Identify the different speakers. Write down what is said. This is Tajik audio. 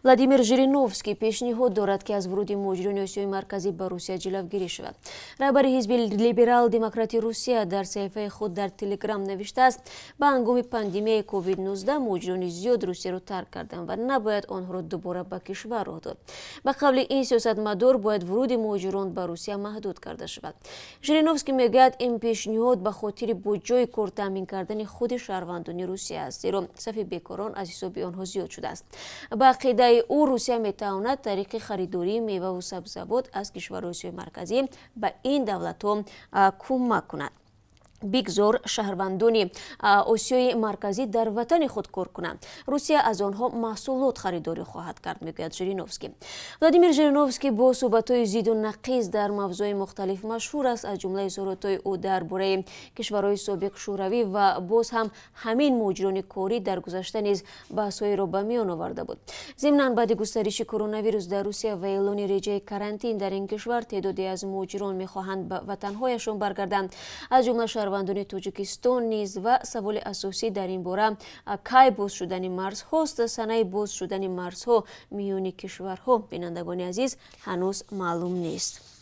Speaker 1: Владимир Жириновский пешниҳод дорад, ки аз вуруди муҳоҷирони Осиёи Марказӣ ба Русия ҷилавгирӣ шавад. Раҳбари ҳизби либерал демократи Русия дар саҳифаи худ дар Телеграм навиштааст: ба ҳангоми пандемияи COVID-19 муҳоҷирони зиёд Русияро тарк карданд ва набояд онҳоро дубора ба кишвар роҳ дод. Ба қавли ин сиёсатмадор, бояд вуруди муҳоҷирон ба Русия маҳдуд карда шавад. Жириновский мегӯяд, ин пешниҳод ба хотири бо ҷойи кор таъмин кардани худи шаҳрвандони Русия аст, зеро сафи бекорон аз ҳисоби онҳо зиёд шудааст. Ба ақидаи ӯ, Русия метавонад тариқи харидории меваву сабзавот аз кишварҳои Осиёи Марказӣ ба ин давлатҳо кӯмак кунад. Бигзор шаҳрвандони Осиёи Марказӣ дар ватани худ кор кунанд, Русия аз онҳо маҳсулот харидорӣ хоҳад кард, мегӯяд Жириновский. Владимир Жириновский бо суҳбатҳои зиду нақиз дар мавзӯи мухталиф машҳур аст, аз ҷумла изҳоротҳои ӯ дар бораи кишварҳои собиқ Шӯравӣ ва боз ҳам ҳамин муҳоҷирони корӣ дар гузашта низ баҳсҳоеро ба миён оварда буд. Зимнан, баъди густариши коронавирус дар Русия ва эълони реҷаи карантин дар ин кишвар, теъдоде аз муҳоҷирон мехоҳанд ба ватанҳояшон баргарданд, аз ҷумла шаҳрвандони Тоҷикистон низ. Ва саволи асосӣ дар ин бора кай боз шудани марзҳост. Санаи боз шудани марзҳо миёни кишварҳо, бинандагони азиз, ҳанӯз маълум нест.